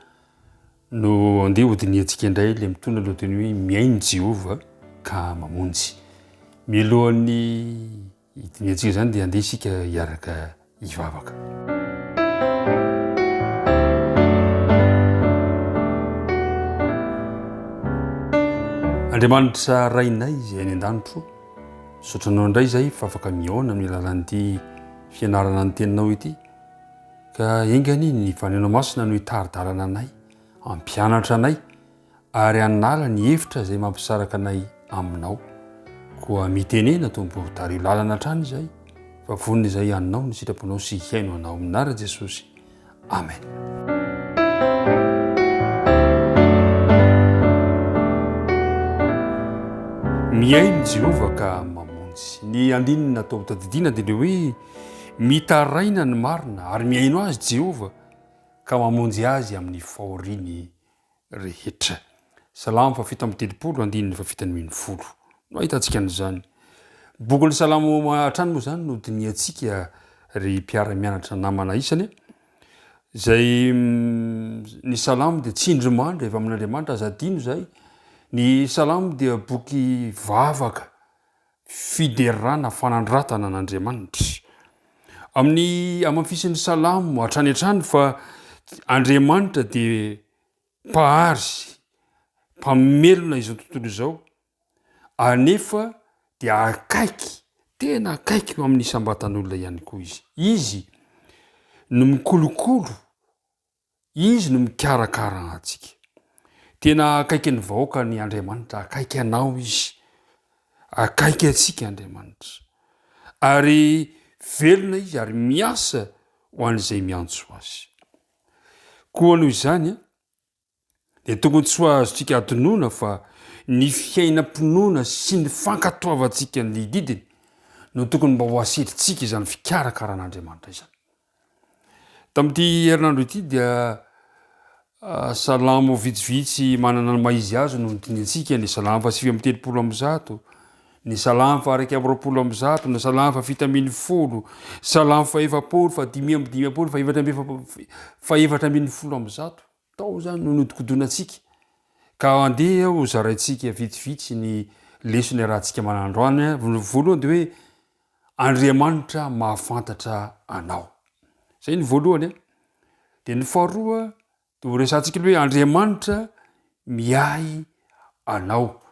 No andeha hodinihantsika indray ilay mitondra ny lohateny hoe Mihaino Jehovah ka Mamonjy. Mialohan'ny hidinihantsika izany dia andeha isika hiaraka hivavaka. Andriamanitra Rainay izay any an-danitro, misaotra Anao indray izahay fa afaka mihaona amin'ny alalan'ity fianarana ny Teninao ity. Ka enga anie ny Faneno Masina no hitari-dalana anay, hampianatra anay, ary hanala ny hevitra izay mampisaraka anay Aminao. Koa mitenena, Tompo, tariho lalana hatrany izahay, fa vonona izahay hanao ny sitraponao sy hihaino Anao. Amin'ny anaran'i Jesosy. Amen. Mihaino Jehovah ka mamonjy. Ny andininy natao hotadidiana dia ilay hoe Mitaraina ny marina ary mihaino azy Jehovah ka mamonjy azy amin'ny fahoriany rehetra. Salamo fahafito amby telopolo andininy fahafito ambinifolo no ahitantsika an'izany. Bokin'ny Salamo hatrany moa izany no dinihantsika ry mpiara-mianatra namana isany a. Izay ny Salamo dia tsindrimandry avy amin'Andriamanitra, aza adino izay. Ny Salamo dia boky vavaka Fiderana, fanandratana an'Andriamanitra. Amin'ny hamafisin'ny Salamo hatrany hatrany fa Andriamanitra dia Mpahary, Mpamelona izao tontolo izao, anefa dia akaiky, tena akaiky eo amin'ny isam-batan'olona ihany koa Izy. Izy no mikolokolo Izy no mikarakara antsika. Tena akaiky ny vahoakany Andriamanitra, akaiky anao Izy, akaiky antsika Andriamanitra. Ary velona Izy ary miasa ho an'izay miantso Azy. Koa noho izany, dia tokony tsy ho azontsika adinoina fa ny fiainam-pinoana sy ny fankatoavantsika ny didiny no tokony mba ho asetrintsika izany fikarakaran'Andriamanitra izany. Tamin'ity herinandro ity dia salamo vitsivitsy manana ny maha izy azy no nodinihantsika, ny salamo faha-139, ny salamo faha-121, ny salamo faha-17, salamo faha-40, faha-55, faha-114. Tao izany no nodikodonantsika. Ka andeha ho zaraintsika vitsivitsy ny lesona iarahantsika manandroany. Voalohany dia hoe Andriamanitra mahafantatra anao. Izay ny voalohany. Dia ny faharoa dia ho resahantsika ny hoe Andriamanitra miahy anao.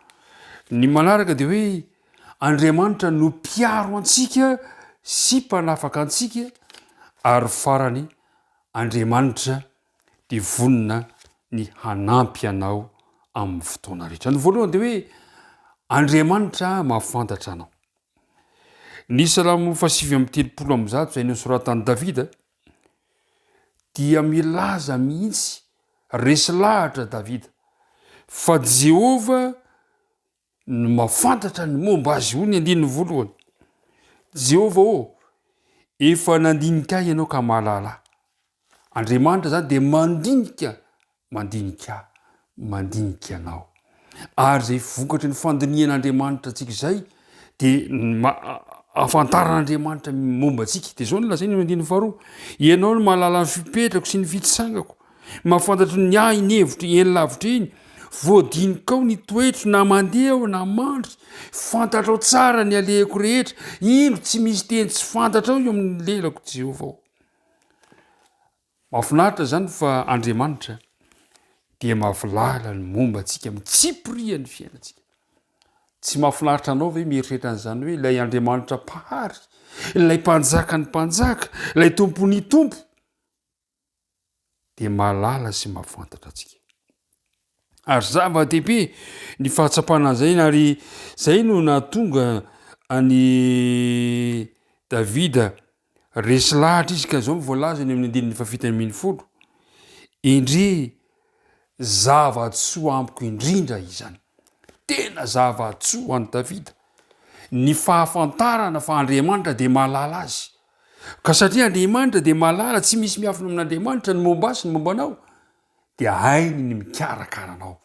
Ny manaraka dia hoe Andriamanitra no mpiaro antsika sy mpanafaka antsika ary farany Andriamanitra dia vonona ny hanampy anao amin'ny fotoana rehetra. Ny voalohany dia hoe Andriamanitra mahafantatra anao. Ny Salamo faha-139 izay nosoratan'i Davida dia milaza mihitsy, resy lahatra Davida, fa Jehovah no mahafantatra ny momba azy. Hoy ny andininy voalohany, Jehovah ô, efa nandinika ahy ianao ka mahalala ahy. Andriamanitra izany dia mandinika, mandinika ahy, mandinika anao. Ary izay vokatry ny fandinihan'Andriamanitra antsika izay dia ahafantaran'Andriamanitra ny momba antsika. Dia izao no lazainy eo andininy faharoa, Ianao no mahalala ny fipetrako sy ny fitsangako, mahafantatra ny ahy ny hevitro eny lavitra eny, voadinikao ny toetro na mandeha aho na mandry, fantatrao tsara ny alehako rehetra, indro tsy misy teny tsy fantatrao eo amin'ny lelako Jehovah ô. Mahafinaritra izany fa Andriamanitra dia mahavilala ny momba antsika amin'ny tsipirian'ny fiainantsika. Tsy mahafinaritra anao ve mieritreritra an'izany hoe ilay Andriamanitra Mpahary, ilay Mpanjakan'ny mpanjaka, ilay Tompon'ny tompo dia mahalala sy mahafantatra antsika. Ary zava-dehibe ny fahatsapana an'izay ary izay no nahatonga an'i Davida resy lahatra izy ka izao no voalazany amin'ny andininy fahafito ambin'ny folo, Endrey zava-tsoa amiko indrindra izany. Tena zava-tsoa ho an'i Davida ny fahafantarana fa Andriamanitra dia mahalala azy. Ka satria Andriamanitra dia mahalala, tsy misy miafina amin'Andriamanitra ny momba azy sy ny momba anao, dia hainy ny mikarakara anao.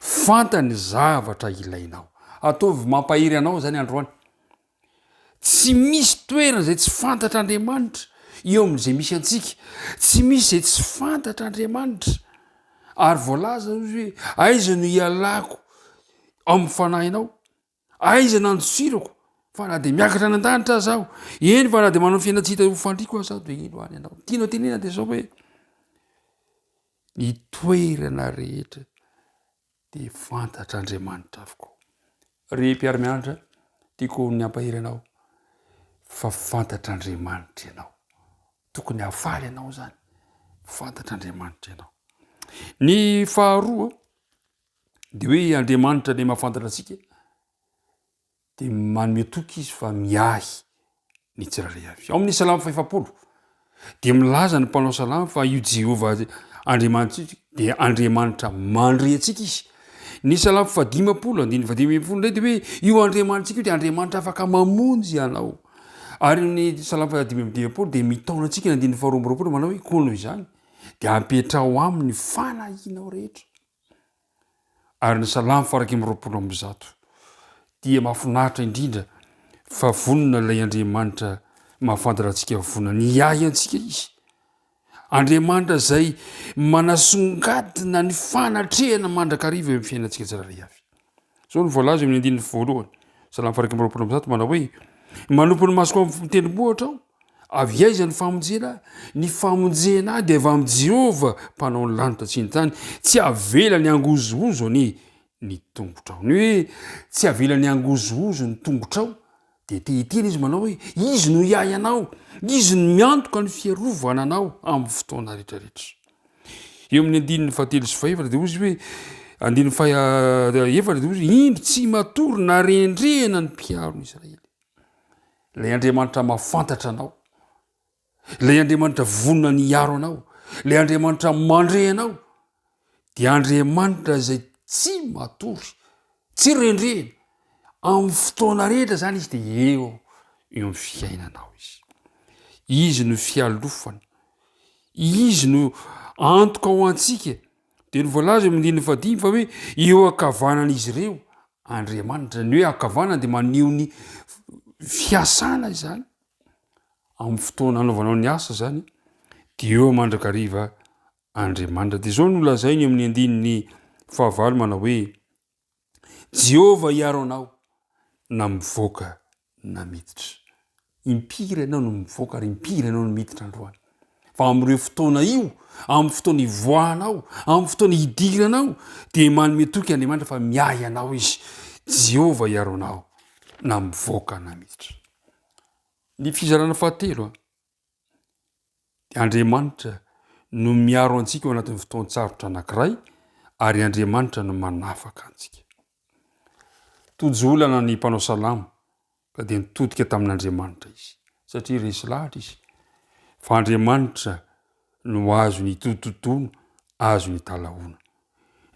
Fantany ny zavatra ilainao. Ataovy mampahery anao izany androany. Tsy misy toerana izay tsy fantatr'Andriamanitra eo amin'izay misy antsika. Tsy misy izay tsy fantatr'Andriamanitra. Ary voalaza hozy hoe, aiza no hialako amin'ny fanahinao? Aiza no handosirako? Fa na dia miakatra any an-danitra aza aho, eny fa na dia manao fiainana tsy hita ho fandriako aza aho, dia indro any ianao. Tianao tenenina dia izao hoe, ny toerana rehetra dia fantatr'Andriamanitra avokoa. Ry mpiara-mianatra, tiako ny hampahery anao fa fantatr'Andriamanitra ianao. Tokony hahafaly anao izany. Fantatr'Andriamanitra ianao. Ny faharoa dia hoe Andriamanitra ilay mahafantatra antsika dia manome toky izy fa miahy ny tsirairay avy. Ao amin'ny Salamo fahefapolo dia milaza ny mpanao salamo fa io Jehovah Andriamanitsika dia Andriamanitra mandre antsika izy. Ny Salamo fahadimampolo andininy fahadimy ambin'ny folo indray dia hoe io Andriamanitsika io dia Andriamanitra afaka mamonjy anao. Ary ny Salamo fahadimy amby dimampolo dia mitaona antsika ny andininy faharoa amby roapolo manao hoe koa noho izany dia apetraho aminy ny fanahianao rehetra. Ary ny Salamo faha-121 dia mahafinaritra indrindra fa vonona ilay Andriamanitra mahafantatra antsika vonona ny hiahy antsika Izy. Andriamanitra izay manasongadina ny fanatrehana mandrakariva eo amin'ny fiainantsika tsirairay avy. Izao no voalaza eo amin'ny andininy voalohany, Salamo faha-121 manao hoe, Manompo ny masoko amin'ny tendrombohitra aho, Avy aiza ny famonjena ahy? Ny famonjena ahy dia avy amin'i Jehovah, Mpanao ny lanitra sy ny tany. Tsy avelany hangozohozo anie ny tongotrao. Ny hoe tsy avelany hangozohozo ny tongotrao dia te hiteny izy manao hoe izy no hiahy anao, izy no miantoka ny fiarovana anao amin'ny fotoana rehetrarehetra. Eo amin'ny andininy fahatelo sy fahefatra dia hoy izy hoe andininy fahaefatra dia hoy izy indro tsy matory na rendrehana ny mpiaro ny Israely. Ilay Andriamanitra mahafantatra anao, ilay Andriamanitra vonona ny hiaro anao, ilay Andriamanitra mandre anao, dia Andriamanitra izay tsy matory, tsy rendrehina, amin'ny fotoana rehetra izany izy dia eo eo amin'ny fiainanao izy. Izy no fialofana, izy no antoka ho antsika. Dia ny voalaza eo amin'ny andininy fahadimy fa hoe eo ankavanan'izy ireo Andriamanitra. Ny hoe ankavanana dia maneho ny fiasana izany. Amin'ny fotoana anaovanao ny asa izany dia eo mandrakariva Andriamanitra. Dia izao no lazainy eo amin'ny andininy fahavalo manao hoe Jehovah hiaro anao na mivoaka na miditra. Impiry ianao no mivoaka ary impiry ianao no miditra androany. Fa amin'ireo fotoana io, amin'ny fotoana ivoahanao, amin'ny fotoana idiranao, dia manome toky Andriamanitra fa miahy anao Izy. Jehovah hiaro anao na mivoaka na miditra. Ny fizarana fahatelo dia Andriamanitra no miaro antsika ao anatin'ny fotoan-tsarotra anankiray ary Andriamanitra no manafaka antsika. Tojo olana ny mpanao salamo ka dia nitodika tamin'Andriamanitra izy satria resy lahatra izy fa Andriamanitra no azony itototoana, azony italahoana.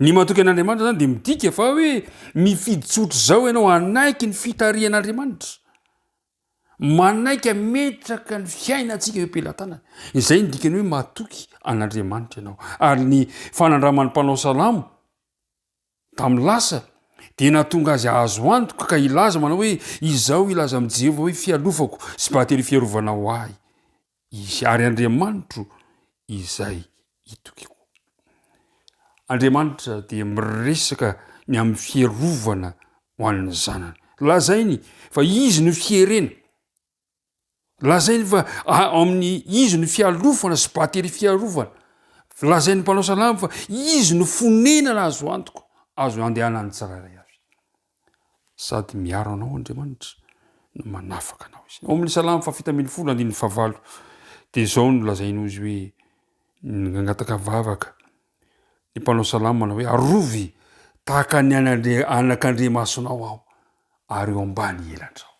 Ny matoky an'Andriamanitra zany dia midika fa hoe mifidy tsotra izao ianao hanaiky ny fitarihan'Andriamanitra. Manaiky hametraka ny fiainantsika eo am-pelatanana. Izay no dikany hoe matoky an'Andriamanitra ianao. Ary ny fanandraman'ny mpanao salamo tamin'ny lasa. dia nahatonga azy hahazo antoka ka hilaza manao hoe, Izaho hilaza amin'i Jehovah hoe fialofako sy batery fiarovana ho ahy Izy, ary Andriamanitro izay itokiako. Andriamanitra dia miresaka ny amin'ny fiarovana ho an'ny zanany. Lazainy fa Izy no fierena. Lazainy fa amin'ny Izy no fialofana sy batery fiarovana. Lazain'ny mpanao salamo fa Izy no fonenana azo antoka, azo andehanan'ny tsirairay avy. Sady miaro anao Andriamanitra no manafaka anao Izy. Ao amin'ny salamo fahafito 17 andininy fahavalo dia izao no lazainy ozy hoe nangataka vavaka ny mpanao salamo manao hoe arovy tahaka ny anakandriamasonao aho ary eo ambany elatrao.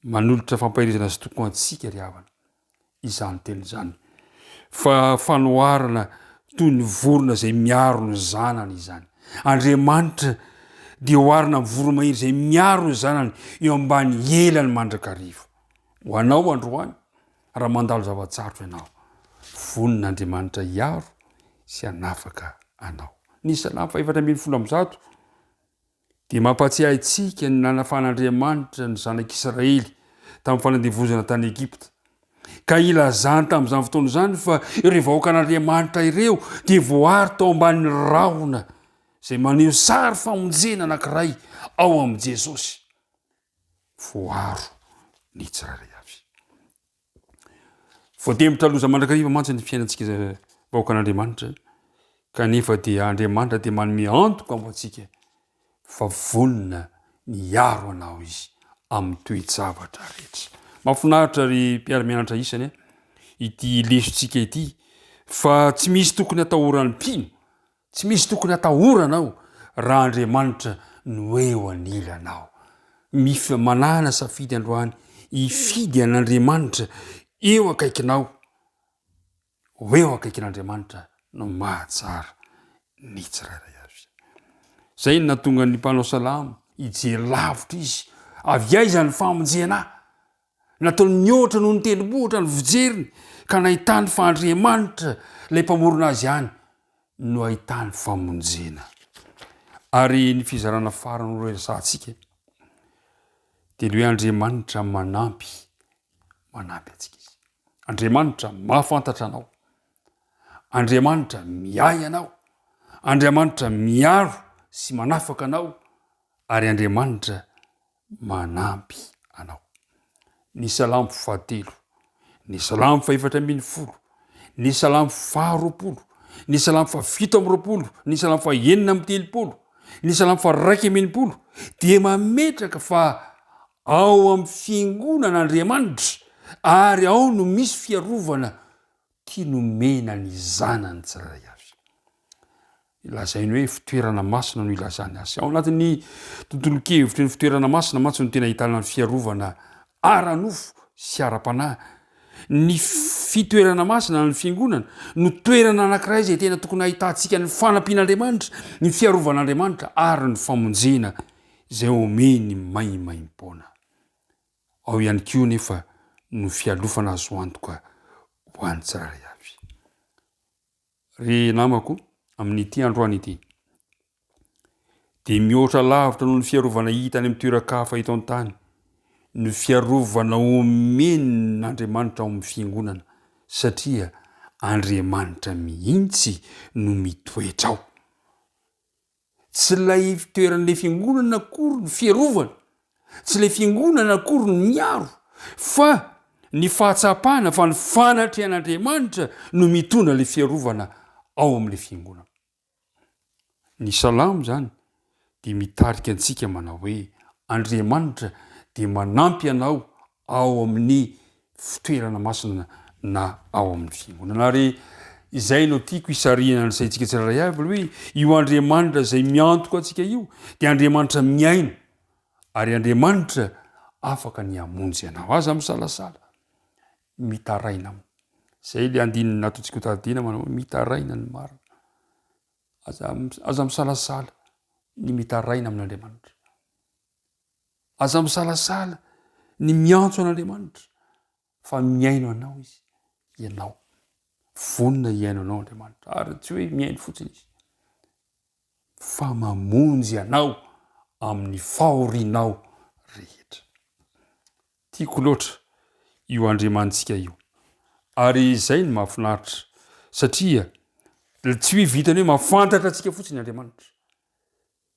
Manolotra fampaherezana sy toky ho antsika ry havana izany teny izany fa fanoharana toy ny vorona izay miaro ny zanany izany. Andriamanitra dia oharina amin'ny voromahery izay miaro ny zanany eo ambany elany mandrakariva. Ho anao androany, raha mandalo zava-tsarotra ianao, vonona Andriamanitra hiaro sy hanafaka anao. Ny Salamo faha 114 dia mampahatsiahy antsika ny nanafahan'Andriamanitra ny zanak'Israely tamin'ny fanandevozana tany Egypta, ka ilazany tamin'izany fotoana izany fa ireo vahoakan'Andriamanitra ireo dia voary tao ambanin'ny rahona izay maneho sary famonjena anankiray ao amin'i Jesosy. Voaro ny tsirairay avy. Voatemitra loza mandrakariva mantsy ny fiainantsika vahoakan'Andriamanitra, kanefa dia Andriamanitra dia manome antoka ho antsika fa vonona ny hiaro anao Izy amin'ny toe-javatra rehetra. Mahafinaritra ry mpiara-mianatra isany a, ity lesontsika ity fa tsy misy tokony hatahoran'ny mpino Tsy misy tokony hatahoranao raha Andriamanitra no eo anilanao. Mif manana safidy androany hifidy an'Andriamanitra eo akaikinao. Ho eo akaikin'Andriamanitra no mahatsara ny tsirairay avy. Izay no nahatonga ny mpanao salamo hijery lavitra izy. Avy aiza ny famonjena ahy? Nataony mihoatra noho ny tendrombohitra ny fijeriny ka nahitany fa Andriamanitra, ilay Mpamorona azy ihany, no ahitany famonjena. Ary ny fizarana farany horesahantsika dia ny hoe Andriamanitra manampy, manampy antsika Izy. Andriamanitra mahafantatra anao. Andriamanitra miahy anao. Andriamanitra miaro sy manafaka anao. Ary Andriamanitra manampy anao. Ny Salamo fahatelo, ny Salamo fahefatra 14, ny Salamo faharoapolo, ny Salamo fahafito amby 20, ny Salamo fahenina amby 30, ny Salamo faha-61 dia mametraka fa ao amin'ny fiangonana Andriamanitra ary ao no misy fiarovana tiany omena ny zanany tsirairay avy. Lazainy hoe fitoerana masina no ilazany azy. Ao anatin'ny tontolon-kevitry ny fitoerana masina mantsy no tena ahitana ny fiarovana ara-nofo sy ara-panahy. Ny fitoerana masina na ny fiangonana no toerana anankiray izay tena tokony hahitantsika ny fanampian'Andriamanitra, ny fiarovan'Andriamanitra ary ny famonjena izay omeny maimaimpoana. Ao ihany koa anefa no fialofana azo antoka ho an'ny tsirairay avy. Ry namako, amin'ity androany ity, dia mihoatra lavitra noho ny fiarovana hita any amin'ny toeran-kafa eto an-tany ny fiarovana omen'Andriamanitra ao amin'ny fiangonana, satria Andriamanitra mihitsy no mitoetra ao. Tsy ilay toeran'ilay fiangonana akory no fiarovana, tsy ilay fiangonana akory no miaro, fa ny fahatsapana fa ny fanatrehan'Andriamanitra no mitondra ilay fiarovana ao amin'ilay fiangonana. Ny salamo izany dia mitarika antsika manao hoe Andriamanitra dia manampy anao ao amin'ny fitoerana masina na ao amin'ny fiangonana. Ary izay no tiako hisarihana ny saintsika tsirairay avy hoe io Andriamanitra izay miantoka antsika io dia Andriamanitra miaina ary Andriamanitra afaka ny hamonjy anao. Aza misalasala, mitaraina aminy. Izay ilay andininy nataontsika ho tadidiana manao hoe mitaraina ny marina. Aza, aza misalasala ny mitaraina amin'Andriamanitra. Aza misalasala ny miantso an'Andriamanitra fa mihaino anao Izy, ianao. Vonona hihaino anao Andriamanitra ary tsy hoe mihaino fotsiny Izy. Fa mamonjy anao amin'ny fahorianao rehetra. Tiako loatra io Andriamanitsika io. Ary izay no mahafinaritra, satria tsy hoe vitan'ny hoe mahafantatra antsika fotsiny Andriamanitra.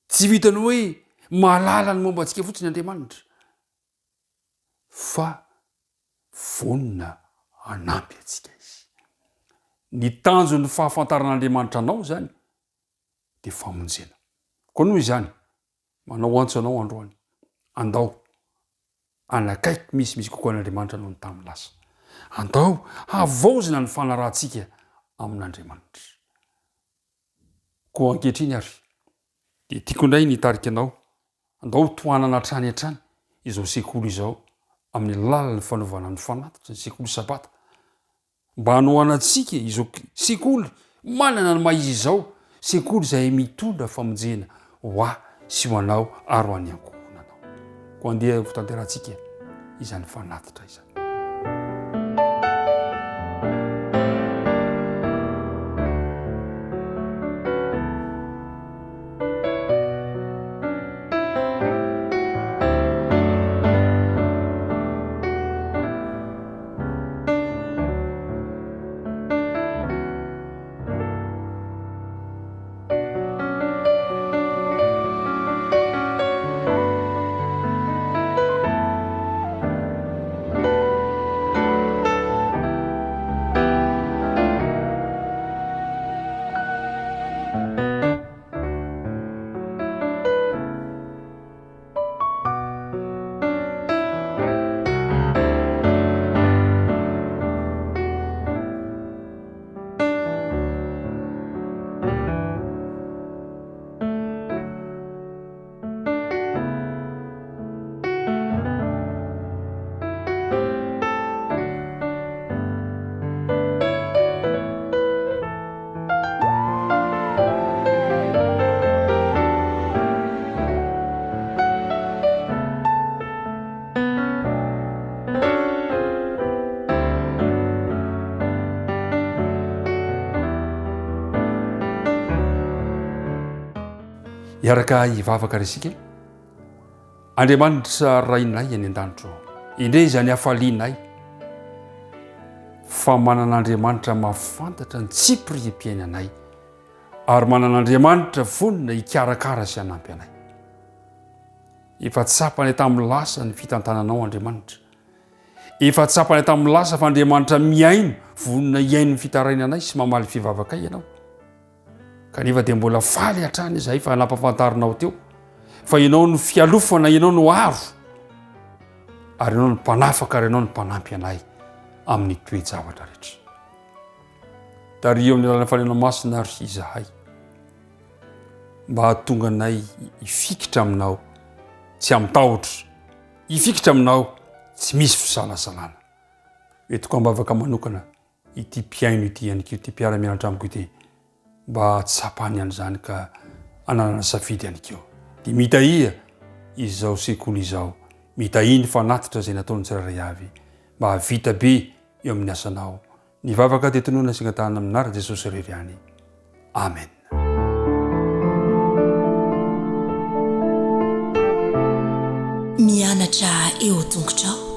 Tsy vitan'ny hoe mahalala ny momba antsika fotsiny Andriamanitra, fa vonona hanampy antsika Izy. Ny tanjon'ny fahafantaran'Andriamanitra anao izany dia famonjena. Koa noho izany, manao antso anao androany, andao hanakaiky misimisy kokoa an'Andriamanitra noho ny tamin'ny lasa. Andao havaozina ny fanarahantsika amin'Andriamanitra. Koa ankehitriny ary, dia tiako indray ny hitarika anao, andao hotohanana hatrany hatrany izao sekoly izao amin'ny alalan'ny fanaovana ny fanatitra, ny sekoly sabata, Mba hanohanantsika izao sekoly manana ny maha izy izao, sekoly izay mitondra famonjena ho ahy sy ho anao ary ho an'ny ankohonanao. Koa andeha ho tanterahantsika izany fanatitra izany. Hiaraka hivavaka ary isika. Andriamanitra Rainay any an-danitra ô, endrey izany hafalianay fa manana Andriamanitra mahafantatra ny tsipiriam-piainanay ary manana Andriamanitra vonona hikarakara sy hanampy anay. Efa tsapanay tamin'ny lasa ny fitantananao Andriamanitra. Efa tsapanay tamin'ny lasa fa Andriamanitra mihaino, vonona hihaino ny fitarainanay sy mamaly fivavakay ianao. Kanefa dia mbola faly hatrany izahay fa nampafantarinao teo fa ianao no fialofana, ianao no aro, ary ianao no mpanafaka, ary ianao no mpanampy anay amin'ny toe-javatra rehetra. Tariho amin'ny alalan'ny Fanahinao Masina ary izahay mba hahatonga anay hifikitra aminao tsy amin-tahotra, hifikitra aminao tsy misy fisalasalana. Entiko am-bavaka manokana ity mpihaino ity ihany koa, ity mpiara-mianatra amiko ity, mba hahatsapany an'izany ka hananana safidy ihany koa. Dia mitahia izao sekoly izao, mitahia ny fanatitra izay nataon'ny tsirairay avy, mba hahavita be eo amin'ny asanao. Ny vavaka dia tononina sy angatahana amin'ny anaran'i Jesosy irery ihany. Amen. Mianatra eo tongotrao.